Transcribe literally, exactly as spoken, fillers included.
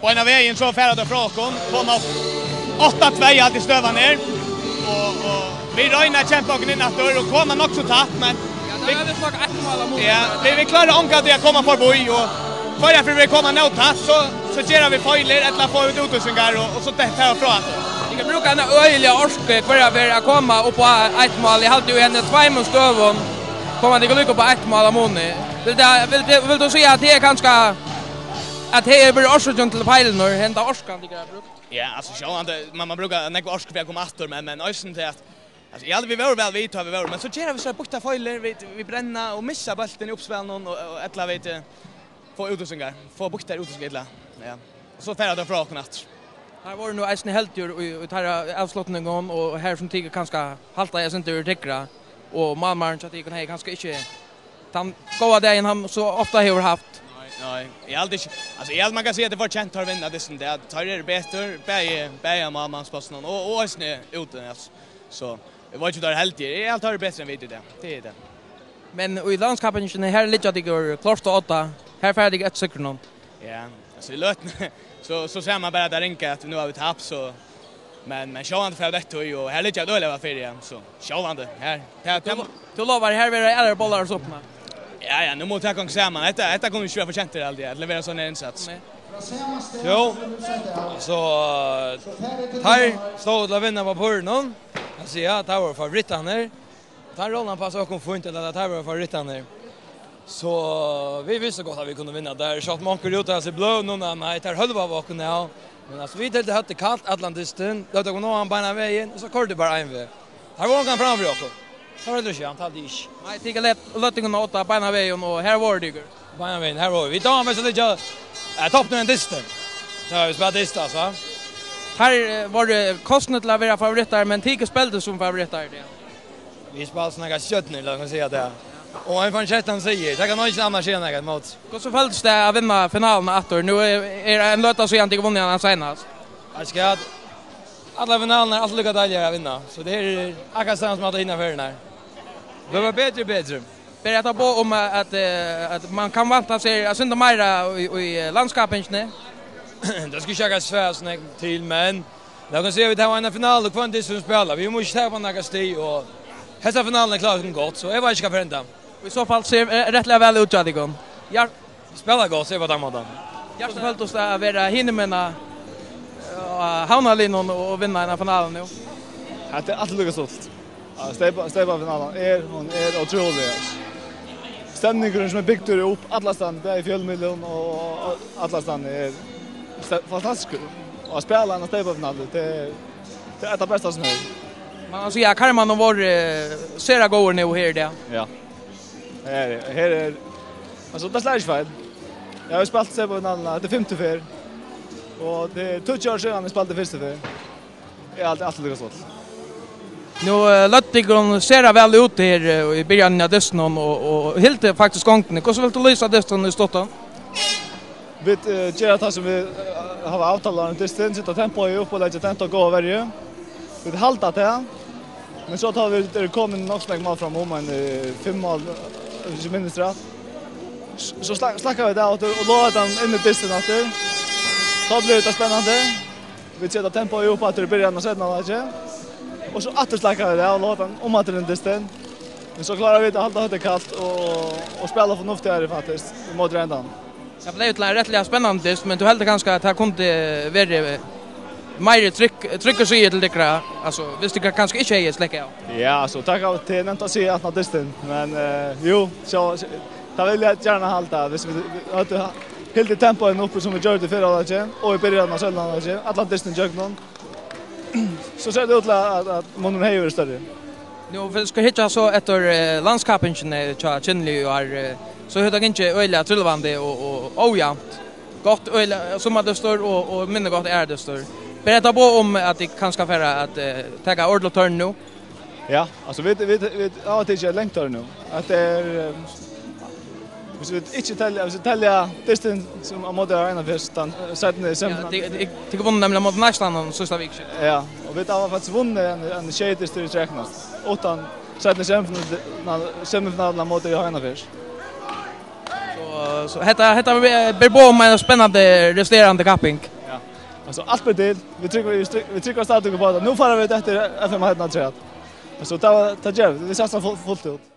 Beinanvegin so fara teir frá okkum, koma upp átta tvey alt í støðan her. Og, og vit royna at kempa okkum inn aftur og koma nokk so tætt, men ja, vit, ja, vit, vit klára ongantíð at koma forbi, og hvørja ferð vit koma nóg tætt, so, so gera vit feilir, ella fáa vit útvísingar, og, og so detta her frá aftur. Vit kann brúka eina øgiliga orku hvørja ferð at koma upp á eitt mál. Eg haldi jo í henni tveimum støðum, koma tit líka upp á eitt mál av muni. Vil tað, vil, vil, vil tú siga at tað er kanska at her er orsøkin til feilin, og henda orkan, tykkara brúkt? Ja, altso, sjálvandi, man, man brúkar nógva orku fyri at koma aftur, men, men eisini til at, altso, ja, vit vóru væl við, tá vit vóru, men so gera vit so býttar feilir, vit, vit brenna og missa bóltin í uppspælinum, og, og ella vit, eh, fáa útvísingar, fáa býttar útvísingar illa, ja. Og so fara teir frá okkum aftur. Her vóru nú eisini heldigur í, í teirra avslutningum, og her sum tykur kanska halta eitt sindur úr tykra, og málmaðurin hjá tykkum hevði kanska ikki tann góða dagin, hann so ofta hevur havt. Nei, nei. Eg haldi ikki, altso, eg haldi, man kann siga at tað er fortjent, teir vinna dystin, tað, teir eru betur, bæði, bæði á málmansplássum og, og eisini úti, altso. So, eg veit ikki, um teir eru heldigir. Eg haldi, teir eru betri enn vit í dag. Tað er tað. Men í landskappingini, her liggja tykur klárt á odda. Her fara tykur eftir sigrinum. Ja, altso, í løtuni, so, so sær man bara, at tað ringer, at nú hava vit tapt, so, men, men sjálvandi fara vit eftir tí, og her liggja vit øgiliga væl fyri, ja, so sjálvandi, her, tað, tað. Tú lo-, tú lovar, her verða aðrar bollar at supna? Ja, ja, nú mugu vit taka okkum saman. Hetta, hetta kunnu vit ikki vera fortjentir, haldi eg, at levera sovorðna innsats. Nei. Jú, altso, teir stóðu til at vinna á pappírinum, altso, ja, teir vóru favorittarnir. Tann rollan passar okkum fínt, ella at teir vóru favorittarnir. So vit vistu gott, at vit kunnu vinna teir. Sjálvt um onkur úttalar seg bløð nú, nei, nei, teir hølvaðu okkum av. Men altso, vit hildu høvdið kalt allan dystin, løgdu okkum á hann beinan vegin, og so koyrdu bara ein veg. Teir vóru ongan framman fyri okkum. Teir høvdu ikki, hann taldi ikki. Nei, tykur løgdu okkum á odda beinan vegin, og her vóru tykur. Beinan vegin, her vóru vit. Vit dáma mest at liggja, eh, tætt niðan á dystin. Tá vit spæla dyst, altso. Teir, eh, vóru kosnir til at vera favorittar, men tykur spældu sum favorittar, ja. Vit spældu sum nakrar stjørnur, lat okkum siga tað. Og ein fann trettan sigur, tað kann eingin annar siga nakað ímóti. Hvussu føltist tað at vinna finaluna aftur? Nú er, er ein løta síðan tykur vunnu hana seinast. Veitst tú hvat? Allar finalurnar eru altíð líka deiligar at vinna, so tað er akkurát sama sum allar hinar ferðirnar. Blíva betri og betri. Ber hetta boð um at, at, eh, at man kann vænta sær eitt sindur meira í, í, eh, landskappingini? Tað skal eg ikki svara so nógv til, men lat okkum siga, vit hava eina finalu hvønn dyst sum vit spæla. Vit mugu ikki tapa nakað stig, og hesa finaluna klára vit gott, so eg veit ikki hvat fer at henda. Og í so fall sær, eh, rættiliga væl út hjá tykkum. Ja. Spæla gott, siga vit á tann mátan. Hvussu føltist tað at vera hinumegin á, á Havnarliðnum og, og vinna eina finalu nú? Hetta er altíð líka stuttligt. Ja, steypa-, steypafinalan er, hon er ótrúlig, altso. Stemningurin sum er bygdur upp allastaðni, bæði í fjølmiðlum og, og allastaðni, er ste-, fantastiskur. Og at spæla eina steypafinalu, tað er, tað er eitt av besta sum er. Man kann siga at karmarnir vóru, eh, sera góðir nú her í dag. Ja. Her, her er, altso, tað slær ikki feil. Eg havi spælt steypafinaluna, hetta er fimtu ferð. Og tað er tíggju ár síðan eg spældi fyrstu ferð. Eg haldi altíð líka stuttligt. Nú, eh, løgdu tykkum sera væl út her, eh, í byrjanini av dystinum og, og hildu faktiskt gongdini. Hvussu vilt tú lýsa dystin í stuttum? Vit, eh, gera tað sum vit, eh, hava avtalað um dystin, seta tempoið upp og leggja dent á góða verju. Vit halda tað. Men so tá vit eru komin nokk so nógv mál framum, ein, eh, fimm mál, eh, um eg minnist rætt, s-, so slak-, slakka vit av aftur og laga teimum inn í dystin aftur. Tá blívur tað spennandi. Vit seta tempoið upp aftur í byrjan av seinna hálvleiki. Og so aftur slakka vit av, lata teimum aftur inn í dystin. Men so klára vit at halda høvdið kalt og, og spæla fornuftigari faktiskt, ímóti endan. Tað bleiv til ein rættiliga spennandi dyst, men tú heldur kanska at tað kundi verið meiri trygg, tryggur sigur til tykkara, altso, viss tykkara kanska ikki hevði slekkað av? Ja, altso, takk av, tað er nemt at siga aftan á dystin, men, eh, jú, so, so, tað vil eg gjarna halda, viss vit, vit høvdu ha-, hildið tempoið uppi sum vit gjørdu í fyrra hálvleiki og í byrjan av seinna hálvleiki, allan dystin gjøgnum. So sær tað út til at, at, at munurin hevði verið størri. Nú, vit skulu hyggja so eftir, eh, landskappingini hjá Kyndli í ár, eh, so hevur tað gingið øgiliga trilvandi og, og ójavnt. Gott øgiliga summardystur og, og minni gott aðrar dystir. Ber hetta boð um, at tit kanska fara at, eh, taka ordiligt tørn nú? Ja, altso, vit, vit, vit hava tikið eitt langt tørn nú. At tað er, eh, Viss vit ikki telja, viss vit telja dystin sum á móti Arnarfjørð, tann, eh, seinni ja, semifinal-, tit, tit, tit vunnu nemliga móti Neistan síðsta vikuskifti. Ja, og vit hava faktiskt vunnið ein, ein sjey dystir í trekk nú, uttan seinni semifinal-, semifinaluna móti Arnarfjørð. So, So hetta, hetta ber, ber boð um eina spennandi resterandi kapping. Ja. Altso, alt ber til. Vit trúgva, vit trúgva, vit trúgva stadig upp á tað. Nú fara vit eftir F M heidna afturat. So tað, tað gera vit. Vit satsa fu-, fult út.